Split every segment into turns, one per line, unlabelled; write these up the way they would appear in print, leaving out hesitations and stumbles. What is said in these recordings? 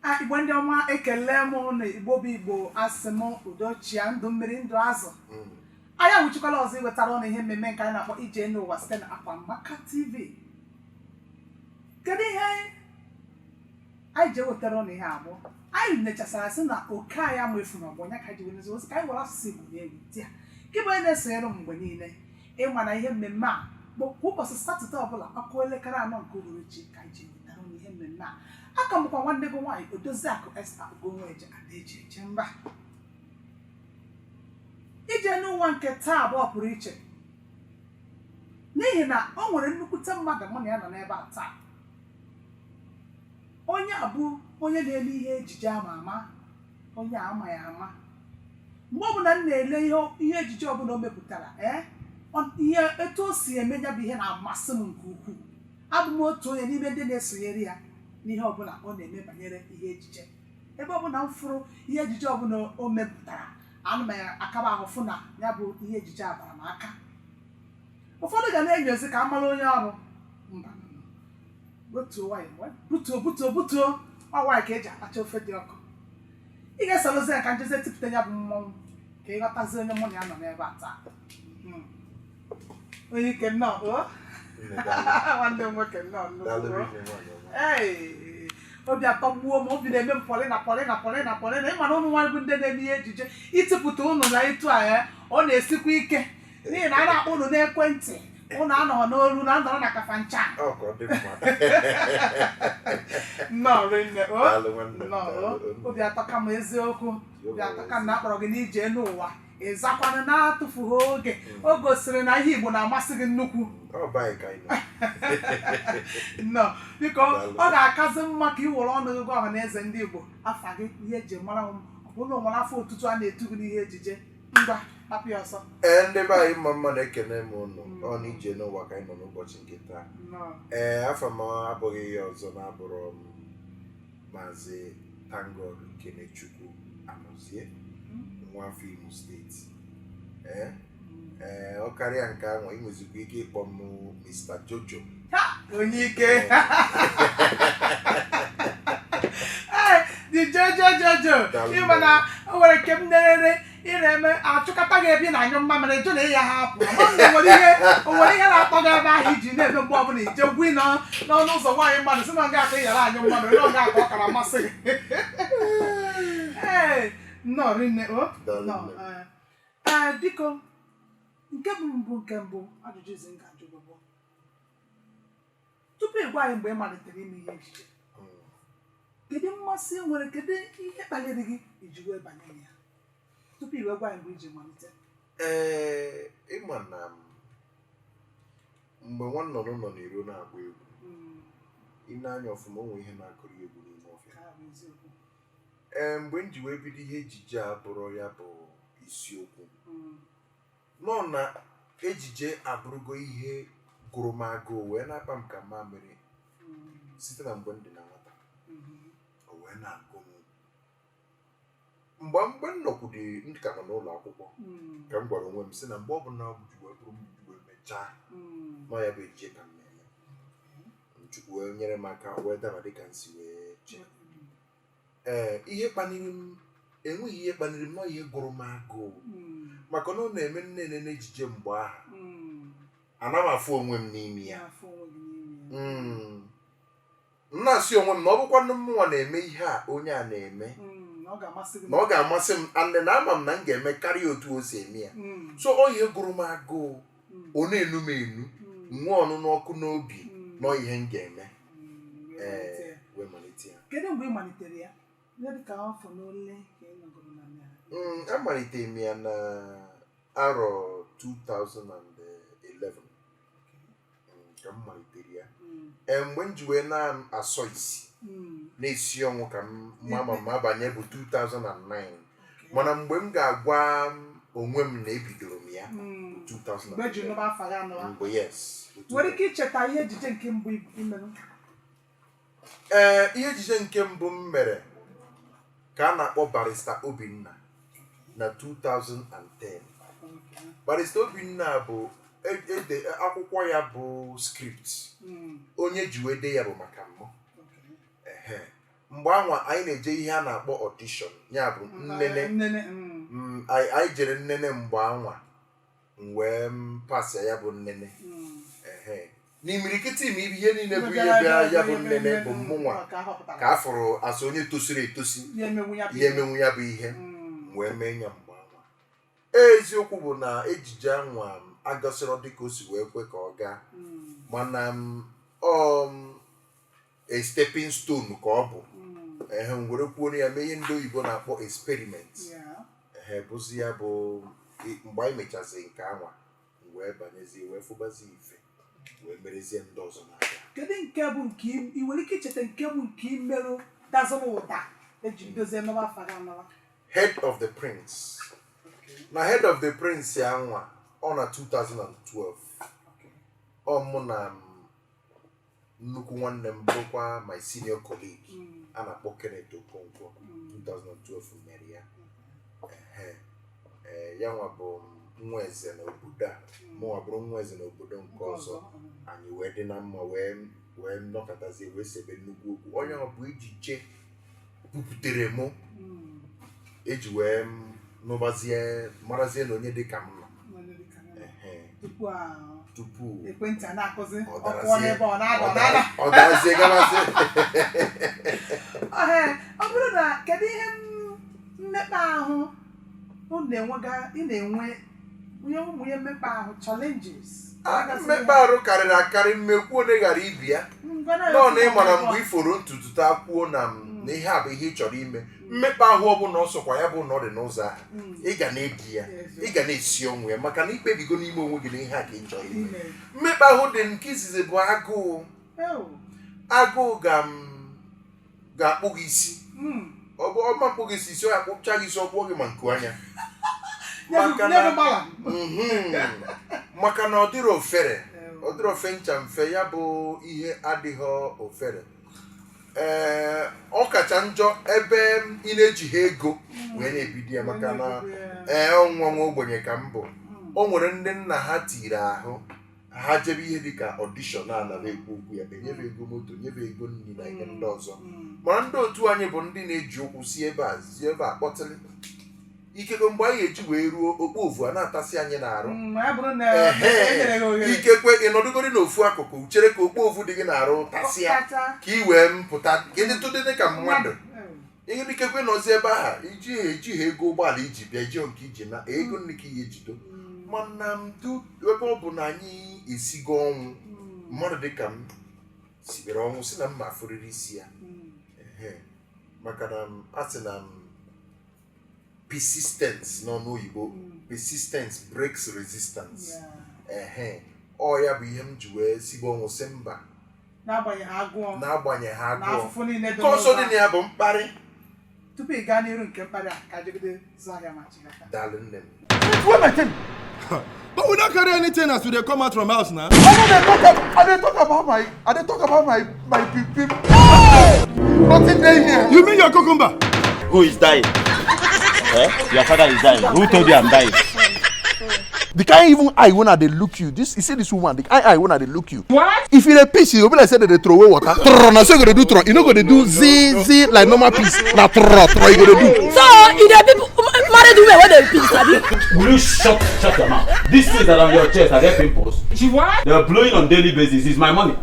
A, Igbo ndị ọma, ekele m na Igbo bụ Igbo. Asị m udo chia, ndụ mmiri, ndụ azụ. Anyị anwụchikwala ọzọ iwetara ụnụ ihe mmemme nke anyị na-akpọ Ije n'Ụwa site na Akwamaka TV. Kedu ihe anyị ji ewetara ụnụ ihe abụọ? Anyị nechasara sị na oke anyị ama efu n'ọgbọ ya ka ji wee ozi ka anyị were asụsụ Igbo na-eweta ya. Gị bụ onye na-esonyere m mgbe niile, ịma na ihe mmemme a bụ kwa ụbọchị Satọde ọbụla, ọkụ elekere 4 nke uhuruchi, ka anyị ji ewetara ụnụ ihe mmemme a. Aka m bụkwa nwanne gị nwaanyị, Odoziakụ Esther Ugonweje Adaeji Eje Mba. Ije n'ụwa nke taa abụọ pụrụ iche n'ihi na o nwere nnukwute mmadụ mụ na ya nọ n'ebe a taa. Onye a bụ onye na-eme ihe ejije ama ama, onye a ama ya ama. Mgbe ọbụla m na-ele ihe ejije ọbụla o mepụtara, ee, ihe etu o si eme ya bụ ihe na-amasị m nke ukwuu. Abụ m otu onye n'ime ndị na-esonyere ya n'ihe ọbụla ọ na-eme banyere ihe ejije. Ebe ọbụla m fụrụ ihe ejije ọbụla o mepụtara, ana m akaba ahụ fụ na ya bụ ihe ejije a bara m aka. Ụfọdụ ga na-enyozi ka a mara onye ọrụ mba. Butuo nwayọ, butuo, butuo, butuo. Ọ nwayọ ka eji atacha ofe dị ọkụ. Ị ga-esorozi ya ka njezi etipụta ya bụ mmọnwụ, ka ị ghọtazi onye mụ na ya nọ n'ebe a taa. Onye ike, nnọọ o.
Nne, daalụ.
Nwanne m nwoke, nnọọ nnukwu.
Daalụ
o.
rinne, nwaanyị ọma.
Ee, obi atọgbuo m. Obi na-eme m pọlịna pọlịna pọlịna pọlịna. Ịma na ụmụ nwaanyị bụ ndị na-eme ihe ejije, itipụta ụnụ na ịtụ a ya, ọ na-esikwa ike n'ihi na a na-akpọ ụnụ n'ekwentị, ụnụ anọghọ n'olu na nọrọ na kafancha.
Ọ ka ọ dị mma.
Nnọọ rinne o.
Daalụ, nwanne m.
Nnọọ o.
Daalụ.
Obi atọka m, eziokwu, obi atọka m na akpọrọ gị n'ije n'ụwa, ịzakwanụ na-atụfughị oge. O gosiri na ihe Igbo na-amasị gị nnukwu.
Ọ bụ anyị ka anyị nọ.
Nnọọ, biko.
Daalụ.
Ọ ga-akazi mma ka ị were ọnụ gị gwa ọha na eze ndị Igbo afa gị, ihe eji mara m. Ọ bụrụ na o nwere afọ otutu a na-etu gị n'ihe ejije, ngwa, hapụ ya ọsọ.
Ee, ndị be anyị mma mma, na-ekene m ụnụ. Ọ na ije n'ụwa ka anyị nọ n'ụbọchị nke taa.
Nnọọ.
Ee, afọ m abụghị ihe ọzọ na-abụrụ m Maazị Tangod Kenechukwu Anọzie, nwa afọ Imo Steeti. Ee, ọ karịa nke ahụ, ị nwezikwa ike ịkpọ m Mr. Jojo.
Ha! Onye ike, ee, dị jojojojo.
Daalụ.
Ịma na o nwere nke m nerere ị na-eme, achụkata gị ebe ị na-anyụ mmamịrị, jụ na ị ya hapụ. Ama m na o nwere ihe na-atọ gị ebe ahụ iji na-eme mgbe ọbụla ije gwu ị nọ n'ọnụ ụzọ nwaanyị mmadụ, si na nga aka ị ghara anyụ mmamịrị, na nga aka ọ kara amasị gị. Ee, nnọọ rinne o.
Daalụ,
nnọọ
nne.
Ee, biko, nke bụ mbụ, nke mbụ, ajụjụ izi m ga-ajụ gị bụ, tupu ị gwa anyị mgbe ị malitere ime ihe ejije, kedu mmasị ị nwere, kedu ihe kpaliri gị iji wee banye na ya, tupu ị wee gwa anyị mgbe iji malite?
Ee, ịma na mgbe nwa nnụnụ nọ n'iro na-agba egwu, ị na-anya ọfụma, o nwere ihe na-akụrụ ya egwu n'ime ọfịa.
Nke a bụ eziokwu.
Ee, mgbe m ji wee bido ihe ejije a bụrụ ya bụ isiokwu nọ na ejije abụrụgo ihe gụrụ m agụụ wee na-akpa m ka mamịrị site na mgbe m dị na nwata. O wee na-agụ m mgbe m nọkwude, m ka nọ n'ụlọ akwụkwọ, ka m gwara onwe m sị na mgbe ọ bụla m ji wee bụrụ m ji wee mechaa nọ ya bụ ejije ka m na-eme. Chukwu wee nyere m aka, wee daba dịka m si wee chee. Ee, ihe kpaniri m, enweghị ihe kpaniri m nọ, ihe gụrụ m agụụ maka na ọ na-eme nne nene ejije mgbe ahụ, ana m afụ onwe m n'ime ya.
Na-afụ onwe gị n'ime ya.
M na-asị onwe m na ọ bụkwa nne mụnwa na-eme ihe a onye a na-eme,
Na ọ ga-amasị gị.
Na ọ ga-amasị m, and na ama m na m ga-eme karịa otu o si eme ya. So ọ ihe gụrụ m agụụ, ọ na-enu m enu, nwee ọnụnụ ọkụ n'obi nọ ihe m ga-eme.
Wee malite
Ee,
ya.
wee malite ya.
Kedu mgbe ị malitere ya? Ihe dịka afọ n'ole ka ị nọgoro na ya?
Amalitere m ya na arọ 2011 ka m malitere ya. Ee, mgbe m ji wee na-asọ isi, na-esi ọnwụ ka m ma abanye bụ 2009, mana mgbe m ga-agwa onwe m na ebidoro m ya, 2011.
Mgbe eji nụba afa gị anụwa.
Mgbe, yes.
Nwere ike icheta ihe ejije nke mbụ i mere?
Ee, ihe ejije nke mbụ m mere ka a na-akpọ Barrister Obinna na 2010. Barrister Obinna bụ ede akwụkwọ ya bụ script. Onye ji wee dee ya bụ maka mmụ. Ehe. Mgbe anwa anyị na-eje ihe a na-akpọ audition, ya bụ nnene.
Nnene.
Anyị jere nnene mgbe anwa, m wee m pasịa ya bụ nnene. Ehe, n'imirikiti ime ihe niile bụ ihe bịara ya bụ nnene bụ mụnwa
ka a họpụtara,
ka a fụrụ asị onye tosiri etosi
ihe emenwu ya bụ
ihe emenwu ya bụ ihe. Wee mee ya mgbe anwa. Eziokwu bụ na ejije anwa agasịrọ dịka o si wee kwe ka ọ gaa, mana m a stepping stone ka ọ bụ. Ehe, m were kwuo ya mee ihe ndị oyibo na-akpọ experiment. Ehe, bụzi ya bụ mgbe anyị mechazi nke anwa, m wee banyezie, wee fụbazie ife, wee merezie ndị ọzọ na-abịa.
Kedu nke bụ nke ị nwere ike icheta, nke bụ nke imerụ dazụrụ ụda eji bidozie nọba afa gị anọba?
Head of the Prince. Na Head of the Prince ya nwa, ọ na 2012, ọ mụ na nnukwu nwanne m, bụrụkwa my senior colleague, a na-akpọ Kenneth Okonkwo, 2012 mere ya. Ehe. Ee, ya nwa bụ nwa eze n'obodo a, mụnwa bụrụ nwa eze n'obodo nke ọzọ. Anyị wee dị na mma, wee nọkọtazie, wee sebe nnukwu okwu. Onye ọ bụ ejije buputere mụ eji wee nụbazie, marazie na onye dị ka m nọ. Ehe.
Tupu a
Tupu
ekwentị a na-akụzi
ọ
ọ pụọ
darazie.
n'ebe ọ na-ada
ọ
ọ na-ada.
ọ darazie gabazie.
Ehe, ọ bụrụ na kedu ihe mmekpa ahụ unu na-enwega, ị na-enwe ihe ụmụ ihe mmekpa ahụ, challenges?
Mmekpa arụ karịrị akarị, mmekwu onye ghara ibi ya nọ na ịmara mgbe iforo ntutu taa kwuo na m na ihe a bụ ihe ị chọrọ ime. Mmekpa ahụ ọbụla ọ sọkwa ya bụ na ọ dị n'ụzọ ahụ, ị ga na-edi ya, ị ga na-esi ọnwụ ya, maka na ikpebigo n'ime onwe gị na ihe a ka ị chọrọ ime. Mmekpa ahụ dị nke izizi bụ agụụ. Agụụ ga m ga-akpụ gị isi. Ọ bụ ọma mkpụ gị isi, isi ọ ya akpụcha gị isi, ọ kpụọ gị ma nku anya, maka na ọ dịrị ofere, ọ dịrị ofe ncha mfe. Ya bụ ihe adịghị ofere. Ee, ọ kacha njọ ebe ị na-ejighị ego wee na-ebido ya, maka na ee, ọnwa nwa ogbenye ka m bụ. O nwere ndị nna ha tiri ahụ ha jebe ihe dịka audition a nara ekwu okwu ya, enyebe ego moto, nyebe ego nri na ihe ndị ọzọ. Mana ndị otu anyị bụ ndị na-eji ụkwụ si ebe a si ebe a kpọtịrị, ikekwe mgbe anyị eji wee ruo okpovu a na-atasị anyị n'arụ. Ehe, ikekwe ị nọdụgori n'ofu akụkụ chere ka okpovu dị gị n'arụ tasịa ka ị wee mpụta, ka ịdị tụdị ka mmadụ. Ihe ikekwe nọzi ebe ahụ iji ejighị ego ụgbọala iji bịa, iji nke iji na ego nri ka ihe ejido. Mana ndụ ebe ọ bụ na anyị esigo ọnwụ, mmadụ dịka m sibere ọnwụ si na mma afụrịrị isi ya. Ehe, maka na m a sị na m persistence n'ọnụ oyibo, persistence breaks resistance. Ehe, ọ ya bụ ihe m ji wee sibe ọnwụ si mba,
n'agbanyeghị agụụ,
n'agbanyeghị
na
agụụ
afụfụ niile dị
nke ọzọ dị
n'ụzọ.
na ya bụ mkparị.
Tupu ị gaa n'iru nke mkparị a, ka jegide zụ ahịa ma chigata.
Daalụ, nne m.
Where my thing?
But we don't carry anything as we dey come out from house now.
I no dey talk. I dey talk about my. I dey talk about my pim pim. Nothing dey here.
You mean your cucumber?
Who is dying? Eh? Your father is dying. Who told you I'm dying?
The kind even eye when I dey look you. This you see this woman. The kind eye when I dey look you. What? If you dey piss, you go be like say they dey throw away water. Trrr, na so you go dey do trrr. You no go dey do zi zi like normal piss. Na trrr trrr you go dey do.
So e dey people, married women wey dey piss, abi?
Will you shut your mouth? These things that are on your chest, are they pimples? She what? They are blowing on daily basis. It's my money.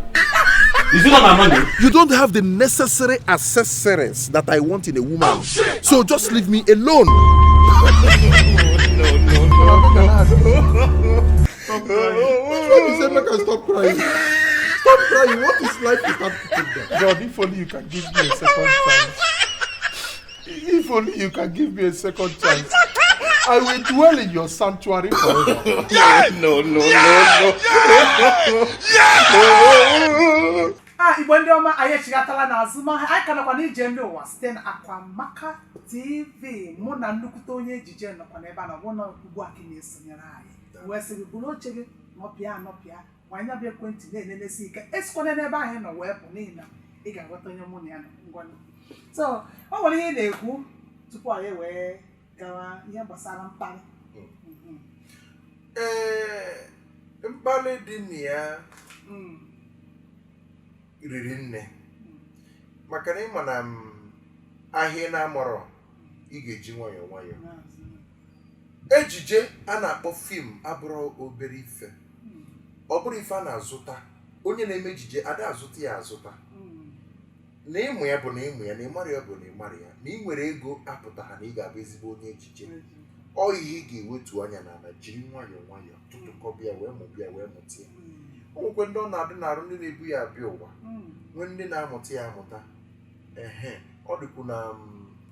Is it not my money?
You don't have the necessary accessories that I want in a woman. So just leave me alone. Stop crying. Which one you say make I stop crying? Stop crying. What is life without cucumber?
God, if only you can give me a second chance. If only you can give me a second chance. I will dwell in your sanctuary forever.
No, no, no, no.
A Igbo ndị ọma, anyị echighatala na azụmahịa. Anyị ka nọkwa n'ije ndị ụwa site na Akwamaka TV. Mụ na nnukwute onye ejije nọkwa n'ebe a na ọbụna ugbu a ka ị na-esonyere anyị, wee sị gị bụrụ oche gị nọpịa anọpịa, gbanye bụ ekwentị na-enenesi ike, esikwana n'ebe ahụ ị nọ wee pụ, n'ihi na ị ga-aghọta onye mụ na ya nọ. Ngwanụ, so o nwere ihe ị na-ekwu tupu anyị wee gawa ihe gbasara mkparị.
Ee, mkparị dị na ya riri nne, maka na ịma na m Ahịa ị na-amarọ, ị ga-eji nwayọọ nwayọọ. Ejije a na-akpọ film abụrụ obere ife. Ọ bụrụ ife a na-azụta, onye na-eme ejije ada azụta ya azụta. Na ịmụ ya bụ na ịmụ ya, na ịmara ya bụ na ịmara ya, na ị nwere ego apụta ha na ị ga-abụ ezigbo onye ejije. Ọ ihe ị ga-ewetu anya n'ala, jiri nwayọọ nwayọọ tụtụkọbịa wee mụbịa wee mụta ya. O nwekwe ndị ọ na-adị n'arụ, ndị na-ebu ya abịa ụwa, nwee ndị na-amụta ya amụta. Ehe, ọ dịkwu na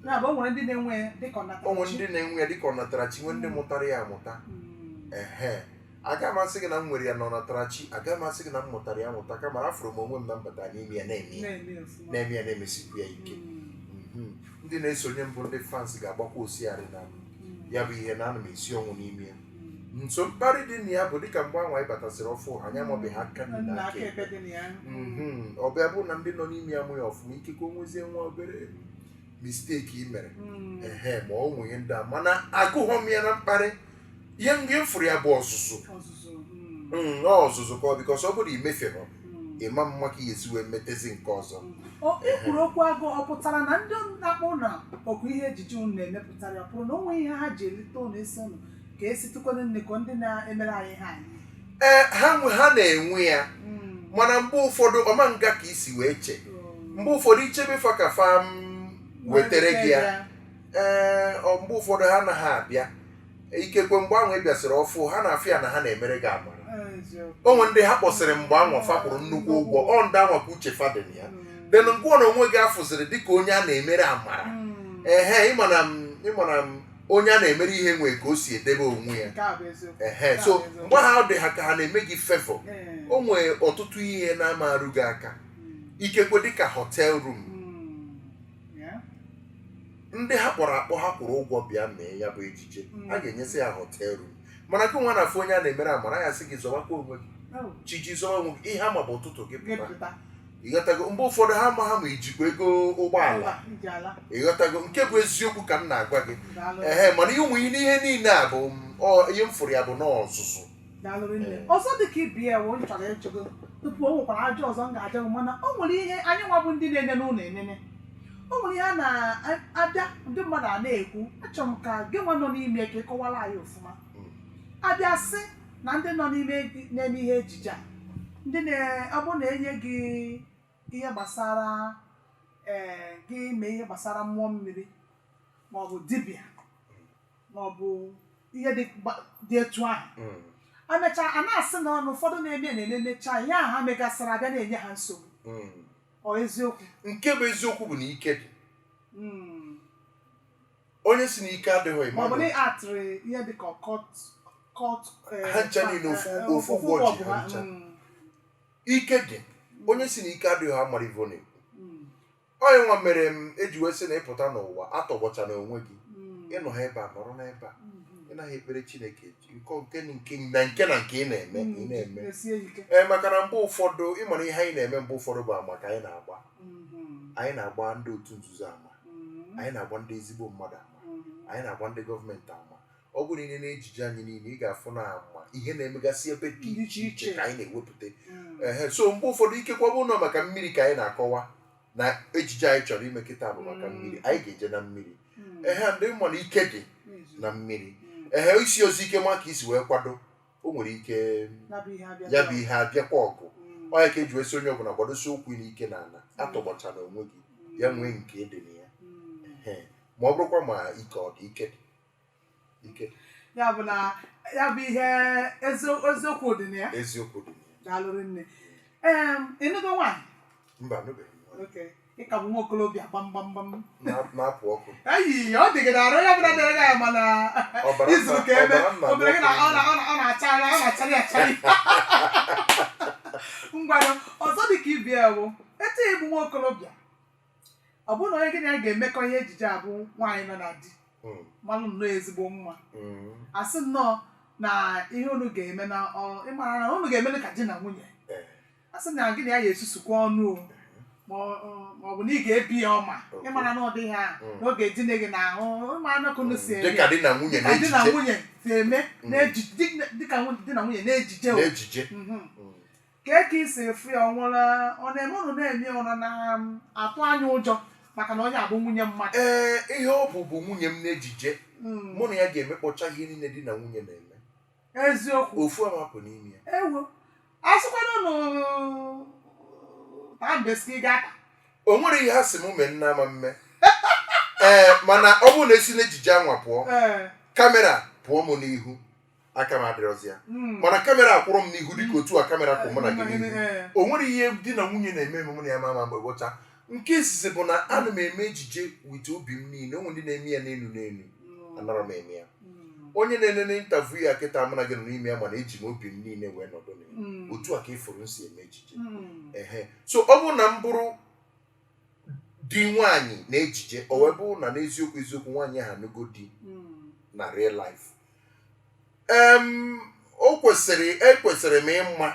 Ya bụ, o nwere ndị na-enwe dịka
o nwere
ọnatarachi.
Ndị na-enwe ya dịka ọnatarachi, nwee ndị mụtara ya amụta. Ehe, aga m asị gị na m nwere ya na ọnatarachi, aga m asị gị na m mụtara ya amụta, kama afụrụ m onwe m na mbata n'ime ya na-eme ya,
Na-eme ọfụma.
na-eme ya, na-emesikwu ya ike. Ndị na-esonye mbụ, ndị fans ga-agbakwa osiarị na ya bụ ihe na ana m esi ọnwụ n'ime ya. Nso mkparị dị na ya bụ dịka mgbe anwa anyị batasịrị ọfụ, anyị amabeghị aka nri
nna
na
aka
aka
ekpe dị na ya.
Ọ bịa bụ na ndị nọ n'ime ya mụ ya ọfụma, ikekwe nwezie nwa obere mistake i mere. Ehe, ma ọ nwunye ndị a, mana agụghọ m ya na mkparị. Ihe m fụrụ ya bụ ọzụzụ.
Ọzụzụ.
Ọ ọzụzụ ka ọ, because ọ bụrụ imefere, ịma mma ka ị ga-esi wee metezi nke ọzọ.
O ikwuru okwu agụụ, ọ pụtara na ndị na-akpọ ụnụ okwu ihe ejije unu na-emepụtara ya pụrụ na o nwee ihe ha ji elite ụnụ, esi ụnụ ka esitekwana nne ka ndị na-emere anyị ihe anyị?
Ee, ha nwe, ha na-enwe ya, mana mgbe ụfọdụ ọma nga ka isi wee che. Mgbe ụfọdụ ichebe fa ka fa m wetere gị ya. Ee, ọ mgbe ụfọdụ ha anaghị abịa. Ikekwe mgbe ahụ ị bịasịrị ọfụ, ha na-afụ ya na ha na-emere gị amara. O nwe ndị ha kpọsịrị mgbe anwa fa kwụrụ nnukwu ụgwọ. Ọ ndị anwa ka uche fa dị na ya. Den ngwa na onwe gị afụziri dịka onye a na-emere amara. Ehe, ịma na m onye a na-emere ihe nwee ka o si edebe onwe ya.
Nke a bụ eziokwu.
Ehe, so mgbe ha dị ha ka ha na-eme gị favour, o nwee ọtụtụ ihe na-ama arụ gị aka, ikekwe dịka hotel room. Ndị ha kpọrọ akpọ, ha kwụrụ ụgwọ bịa mee ya bụ ejije, a ga-enyesị ya hotel room, mana gị nwa na-afụ onye a na-emere amara ya, sị gị zọwakwa onwe gị. Chiji zọwa onwe gị, ihe ama bụ ụtụtụ gị pụta. Ịghọtago? Mgbe ụfọdụ ha ama ha ma ijikwa ego ụgbọala. Ịghọtago? Nke bụ eziokwu ka m na-agwa gị. Ehe, mana ihe ụmụ ihe niile a bụ ihe m fụrụ ya bụ n'ọzụzụ.
Daalụ nne. Ọzọ dị ka ibi ya wụ m chọrọ ịchụgo tupu o nwekwara ajọ ọzọ m ga-ajụ gị, mana o nwere ihe anyị nwa bụ ndị na-enene ụlọ enene, o nwere ihe a na-abịa ndị mmadụ a na-ekwu. Achọrọ m ka gị nwa nọ n'ime ka ị kọwara anyị ọfụma. Abịa sị na ndị nọ n'ime na-eme ihe ejije a, ndị na ọ bụrụ na enye gị ihe gbasara gị mee ihe gbasara mmụọ mmiri maọbụ dibịa maọbụ ihe dị etu ahụ, emechaa a na-asị na ọnụ ụfọdụ na-eme na-enenecha ihe ahụ ha megasịrị abịa na-enye ha nsogbu. Ọ eziokwu?
Nke bụ eziokwu bụ na ike dị. Onye si na ike adịghị,
maọbụ na
ịma
atịrị ihe dịka cult
Ha ncha niile ofu ụgwọ ji ha ncha. Ike dị. Onye si na ike adịghị amara ivo na-ekwu. Onye nwa mere m eji wee sị na ịpụta n'ụwa, atọgbọcha na onwe gị. Ịnọ ha ebe a, nọrọ n'ebe a, ị naghị ekpere Chineke nke nke na nke na nke ị na-eme, ị na-eme.
Esie ike.
Ee, maka na mgbe ụfọdụ ịmara ihe anyị na-eme, mgbe ụfọdụ bụ ama ka anyị na-agba. Anyị na-agba ndị otu nzuzo ama, anyị na-agba ndị ezigbo mmadụ ama, anyị na-agba ndị gọọmenti ama. Ọ bụrụ niile na ejije anyị niile, ị ga-afụ na ama ihe na-emegasị ebe dị iche iche ka anyị na-ewepụta. Ehe, so mgbe ụfọdụ ikekwe ọ bụrụ na maka mmiri ka anyị na-akọwa na ejije anyị chọrọ ime kịta bụ maka mmiri, anyị ga-eje na mmiri. Ehe, ndị mma na ike dị na mmiri. Ehe, isi ozi ike ma ka isi wee kwado, o nwere ike
ya bụ ihe abịa.
Ya bụ ihe abịakwa ọgụ. Ọ ya ka eji wee sị onye ọbụla gbadosi ụkwụ n'ike n'ala, atọgbọcha na onwe gị ya nwee nke dị na ya. Ehe, ma ọ bụrụkwa ma ike ọ dị, ike dị, ike dị.
Ya bụ na ya bụ ihe eziokwu dị na ya.
Eziokwu dị na ya.
Daalụrụ nne. Ee, ịnụgo nwaanyị?
Mba, anụbeghị m nwaanyị.
Okay. Ị ka bụ nwa okorobịa gbamgbamgbam.
Na-apụ ọkụ.
Ayi, ọ dị gị n'arụ ya bụla dịrị gị, mana
Ọbara
izuru ka ebe
ọbara nna
obere gị na
bụ
ọ na-achara, ọ na-acharị acharị. Ngwanụ, ọzọ dị ka ibi ewu etu ịbụ nwa okorobịa, ọ bụrụ na onye gị na ya ga-emekọ ihe ejije abụ nwaanyị nọ na di, malụ nnọọ ezigbo nwa, asị nnọọ na ihe unu ga-eme na ịmara na unu ga-eme ka di na nwunye, asị na gị na ya ga-esusukwa ọnụ o, ma ọ bụ na ị ga-ebi ya ọma, ịmara na ọ dịghị a na ọ ga-edine gị n'ahụ, ịmara na ka unu si eme
Dịka di na nwunye
dịka di na
n'ejije.
Nwunye si eme dịka di na nwunye n'ejije o.
N'ejije.
Kee ka isi efu ya? Ọ nwere ọ na-eme unu na-eme, ọ na na-atụ anya ụjọ? Maka na onye a bụ nwunye mmadụ.
Ee, ihe ọ bụ bụ nwunye m n'ejije. Mụ na ya ga-emekpọcha ihe niile di na nwunye na-eme.
Eziokwu.
Ofu amapụ n'ime ya.
Ewo, asịkwana unu taa mbeski ga-ata.
O nwere ihe ha sị m mee nna ama mme. Ee, mana ọ bụrụ na esi n'ejije anwa pụọ, kamera pụọ m n'ihu, aka m adịrọzi ya. Mana kamera akwụrụ m n'ihu dịka otu a kamera kwụ mụ na gị n'ihu, o nwere ihe di na nwunye na-eme eme mụ na ya ma ama mgbe gwọcha. Nke izizi bụ na ana m eme ejije with obi m niile. Onwe ndị na-eme ya n'elu n'elu, anara m eme ya. Onye na-enene interview ya kịta mụ na gị nọ n'ime ya, mana eji m obi m niile wee nọdụ na ya. Otu a ka ịfụrụ m si eme ejije. Ehe, so ọ bụrụ na m bụrụ di nwaanyị na ejije, o wee bụrụ na n'eziokwu eziokwu nwaanyị ahụ anụgo di na real life, o kwesịrị ekwesịrị m ịma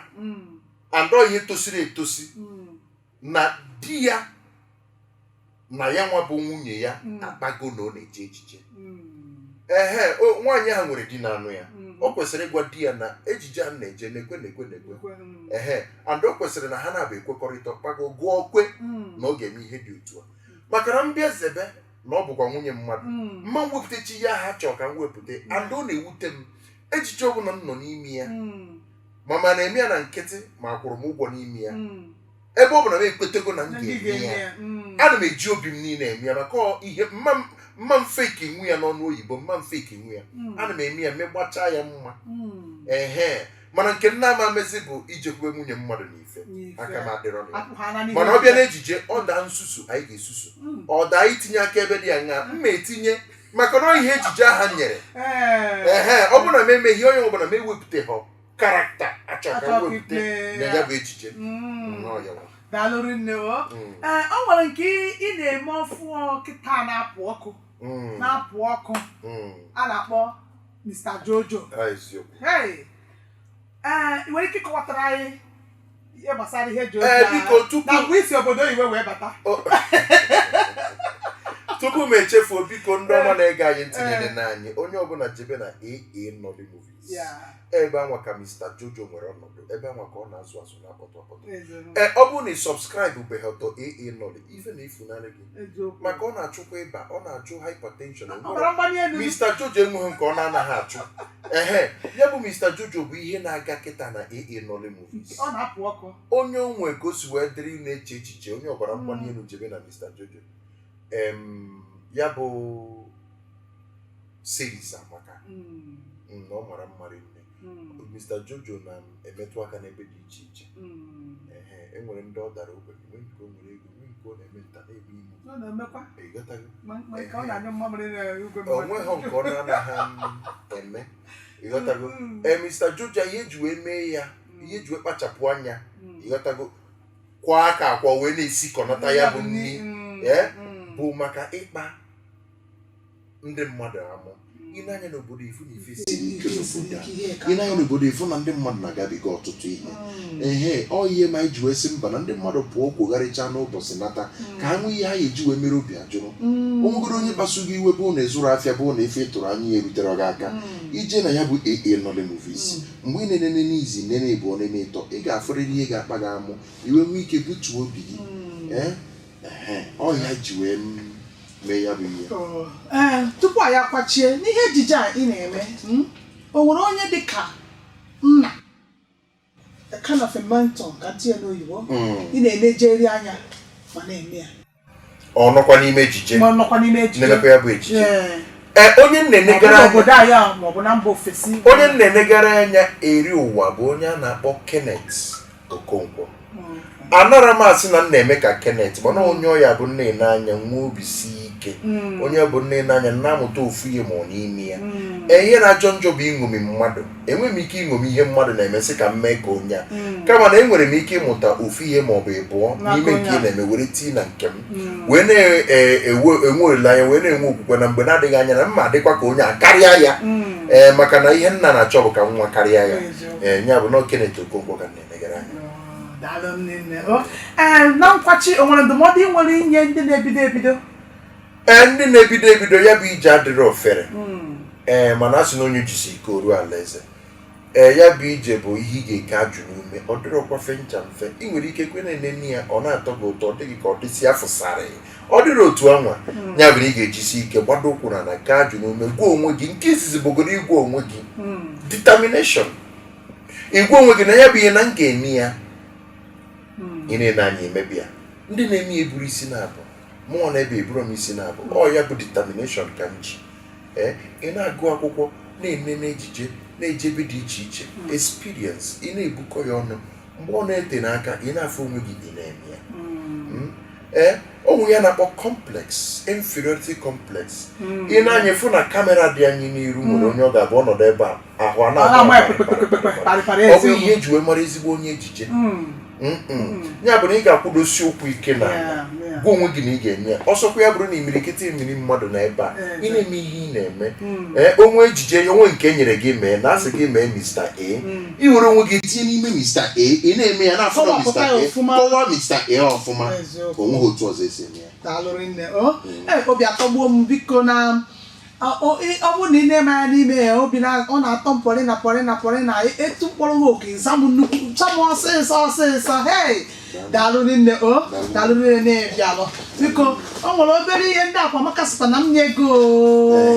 andọ ihe tosiri etosi na di ya na ya nwa bụ nwunye ya akpago na ọ na-eje ejije. Ehe, nwaanyị ahụ nwere di na-anụ ya, o kwesịrị ịgwa di ya na ejije a na-eje na-ekwe na-ekwe na-ekwe. Ehe, and o kwesịrị na ha na-abụ ekwekọrịta kpago gụọ kwe na ọ ga-eme ihe dị otu a, maka na mbịa zebe na ọ bụkwa nwunye mmadụ mma m wepụtachi ya ha chọọ ka m wepụta. And ọ na-ewute m, ejije ọbụla m nọ n'ime ya, ma na-eme ya na nkịtị, ma akwụrụ m ụgwọ n'ime ya, ebe ọ bụ na m ekwetego na m ga-eme ya, ana m eji obi m niile eme ya, maka ihe mma m fake nwu ya n'ọnụ oyibo, mma m fake nwu ya, ana m eme ya megbachaa ya mma. Ehe, mana nke nna m amezi bụ ijekwube nwunye mmadụ n'ife aka m adịrọ na ya. Mana ọ bịa n'ejije, ọ daa nsusu, anyị ga-esusu. Ọ daa itinye aka ebe dị anya, mma etinye, maka na ihe ejije aha nyere. Ehe, ọ bụrụ na m emeghị onye ọbụla m ewepụta ha character achọ ka m wepụta na ya bụ ejije.
Daalụ rinne o. Ee, o nwere nke ị na-eme ọfụ kịta na-apụ ọkụ, na-apụ ọkụ, a na-akpọ Mr. Jojo. Hey, ee, ị nwere ike ịkọwatara anyị ihe gbasara ihe Jojo
biko, tupu
na mgbe isi obodo oyibo wee bata?
Tupu m echefuo, biko, ndị ọma na-ege anyị ntị, niile anyị, onye ọbụla jebe na AA Nolly Movies. Ebe anwa ka Mr. Jojo nwere ọnọdụ, ebe anwa ka ọ na-azụ azụ na-akpọtụ akpọtụ. Ee, ọ bụrụ na ị subscribe beghị ọtọ AA Nolly, ife na-efunarị gị, maka ọ na-achụkwa ịba, ọ na-achụ hypertension. Mr. Jojo enweghị nke ọ na-anaghị achụ. Ehe, ya bụ Mr. Jojo bụ ihe na-aga kịta na AA Nolly Movies. Onye onwe ka o si wee dịrị na-eche echiche onye ọbara mgbali elu, jebe na Mr. Jojo. Ya bụ series amaka na ọ mara mma rinne. Mr. Jojo na-emetụ aka n'ebe dị iche iche. Ehe, enwere ndị ọ dara ogbenye, nwee nke o nwere ego, nwee nke ọ na-eme nta na-eme imo. Ịghọtago? O nweghị nke ọ na-anaghị eme, ịghọtago? Ee, Mr. Jojo, ihe eji wee mee ya, ihe eji wee kpachapụ anya, ịghọtago, kwa aka akwa wee na-esikọnata ya bụ nri ee bụ maka ịkpa ndị mmadụ amụ. Ị na-anya n'obodo ifu na ife siri ike n'obodo a, ị na-anya n'obodo ifu na ndị mmadụ na-agabiga ọtụtụ ihe. Ehe, ọ ihe ma anyị ji wee sị mba na ndị mmadụ pụọ kwogharịchaa n'ụbọchị nata ka ha nwee ihe ha ga-eji wee mere obi ajụrụ. Onwegoro onye kpasu gị iwe bụ na ịzụrụ afịa, bụ na ife ịtụrụ anya ya erutere gị aka, ije na ya bụ AA Nolly Movies. Mgbe ị na-enene n'izi nene ịbụọ nene ịtọ, ị ga-afụrịrị ihe ga-akpa gị amụ, iwe nwee ike butuo obi gị. Ee, ọ ya ji wee mee ya bụ ihe.
Ee, tupu anyị akwachie n'ihe ejije a ị na-eme, o nwere onye dị ka nna, a kind of a mentor ka tinye n'oyibo, ị na-enejeri anya ma na-eme ya?
Ọ nọkwa n'ime ejije?
Ma ọ nọkwa n'ime ejije.
Na-emekwa ya bụ ejije. Ee, onye m na-enegara anya
obodo anyị a maọbụ na mba ofesi?
Onye m na-enegara anya eri ụwa bụ onye a na-akpọ Kenneth Okonkwo. Anara m asị na m na-eme ka Kenneth, mana onye ọya bụ nne n'anya nwa obi sie ike, onye bụ nne n'anya na-amụta ofu ihe ma ọ n'ime ya. Ee, ihe na-ajọ njọ bụ ịṅomi mmadụ. Enweghị m ike ịṅomi ihe mmadụ na-emesị ka m mee ka onye a, kama na enwere m ike ịmụta ofu ihe ma ọ bụ ịbụọ n'ime nke ị na-eme were tii na nke m, wee na-enwe olileanya, wee na-enwe okwukwe na mgbe na-adịghị anya na mma adịkwa ka onye a karịa ya. Ee, maka na ihe nna na-achọ bụ ka nwa karịa ya. Ee, ya bụ na Kenneth Okonkwo ka m na-enegara anya.
Daalụ nne. Ee, na nkwachi, o nwere ndụmọdụ ị nwere inye ndị na-ebido ebido?
Ee, ndị na-ebido ebido, ya bụ ije adịrị ofere. Ee, mana a sị na onye jisi ike oru alaeze. Ee, ya bụ ije bụ ihe ị ga-eke ajụ n'ume. Ọ dịrọkwa fencha mfe. Ị nwere ike kwe na-enene ya, ọ na-atọ gị ụtọ, ọ dịghị ka ọ dịsị afụsarị, ọ dịrị otu anwa. Ya bụ na ị ga-ejisi ike gbado ụkwụ na na ke ajụ n'ume, gwa onwe gị nke izizi bụgoro igwe onwe gị determination, igwe onwe gị na ya bụ ihe na m ga-eme ya. Ị na-ene anya emebi ya, ndị na-eme ya eburu isi na-abụ mụnwa na ebe eburu m isi na-abụ. Ọ ya bụ determination ka m ji. Ee, ị na-agụ akwụkwọ, na-enene ejije, na-eje ebe dị iche iche, experience ị na-ebukọ ya ọnụ. Mgbe ọ na-ete n'aka, ị na-afụ onwe gị ị na-eme ya. Ee, onwe ya na-akpọ complex, inferiority complex. Ị na-anya fụ na camera dị anyị n'iru nwere onye ọ ga-abụ ọnọdụ ebe a ahụ a
Ọ na-agba ya
na-agba
kpekpekpekpe, parịparị.
ọ bụ
Eziokwu.
ihe eji wee mara ezigbo onye ejije. Ya bụ na ị ga-akwụdosi ụkwụ ike na gwa onwe gị na ị ga-eme ya. Ọsọkwa ya bụrụ na imirikiti imiri mmadụ na ebe a, ị na-eme ihe ị na-eme. Ee, onwe ejije onwe nke e nyere gị mee na asị gị mee Mr. A, ị were onwe gị tinye n'ime Mr. A, ị na-eme ya na-afọ na Mr.
Kọwapụta ya
A
ọfụma.
Kọwaa Mr. A ọfụma.
Eziokwu.
Onweghị otu ọzọ esi eme ya.
Daalụ rinne o. Ee, obi atọgbuo m. Biko, na ọ bụrụ na ị na-eme ya n'ime ya, obi ọ na-atọ m pọrị na pọrị na pọrị na etu mkpọrọ gị oke zamụ nnukwu zamụ ọsịsọ ọsịsọ. Hei, daalụ rinne o, daalụ rinne na-ebialụ. Biko, o nwere obere ihe ndị Akwamaka sịkwa na m nye ego.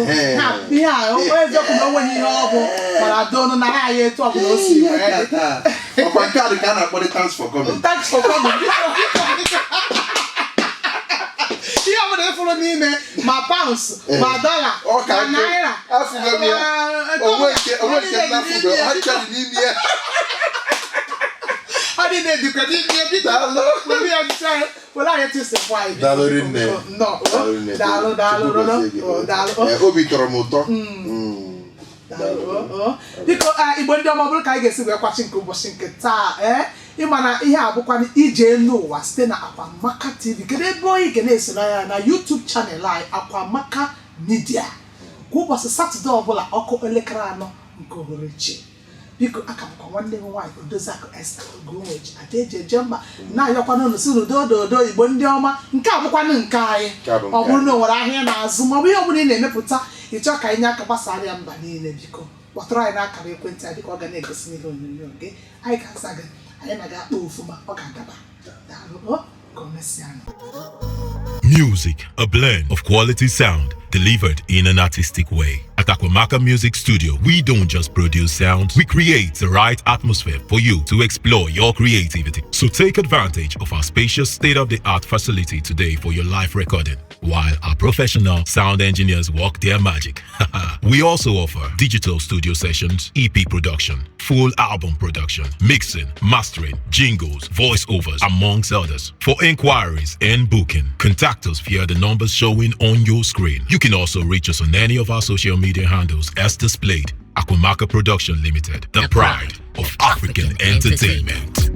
Ehe.
Ha, ihe a eziokwu na o nweghị ihe ọ bụ, mana donu nara anyị etu ọbụla o si wee dị.
Ọkwa nke a dị ka a na-akpọ thanks for coming.
Thanks for coming. Ihe ọ bụla ịfụrụ n'ime, ma pounds, ma dollar,
Ọ ka
ma
nke
naira.
Afụgo m ya. Onwe nke m na-afụgo ha ncha dị n'ime ya.
Ọ dị na-edikwa n'ime ya, biko.
Daalụ.
Were ya ncha, were anyị tụsịpụ anyị, biko.
Daalụ rinne.
Biko, nnọọ.
Daalụ rinne.
Daalụ, daalụ.
Chukwu
Rolo.
gọzie gị.
O, daalụ.
Ee, obi tọrọ m ụtọ.
Daalụ, o, o. Biko, Igbo ndị ọma, ọ bụrụ ka anyị ga-esi wee kwachi nke ụbọchị nke taa, ee, ịma na ihe a bụkwa ije elu ụwa site na Akwamaka TV. Kedu ebe oyi ga na-esoro ya? Na YouTube channel anyị, Akwamaka Media, kwa ụbọchị Satọde ọbụla ọkụ elekere 4 nke uhuruchi. Biko, aka bụkwa nwanne m nwaanyị, Odoziakụ Esther Ugonweji Ada eji eje mba, na-ayọkwana unu si n'udo ododo. Igbo ndị ọma, nke a bụkwanụ nke anyị.
Nke a bụ nke
Ọ bụrụ
anyị.
na o nwere ahịa na-azụ maọbụ ihe ọbụla ị na-emepụta, ịchọ ka anyị nye aka gbasara ya mba niile, biko kpọtụrụ anyị n'akara ekwentị anyị dịka ọ ga na-egosi n'ihe onyonyo gị. Anyị ga-aza gị, anyị na ga-akpa ofuma, ọ ga-adaba. Daalụ o, ka o mesịa.
Music, a blend of quality sound delivered in an artistic way. At Aquamaka Music Studio, we don't just produce sounds, we create the right atmosphere for you to explore your creativity. So take advantage of our spacious state of the art facility today for your live recording, while our professional sound engineers work their magic. We also offer digital studio sessions, EP production, full album production, mixing, mastering, jingles, voiceovers, amongst others. For inquiries and booking, contact us via the numbers showing on your screen. You can also reach us on any of our social media handles as displayed. Aquamaka Production Limited, the pride of African entertainment.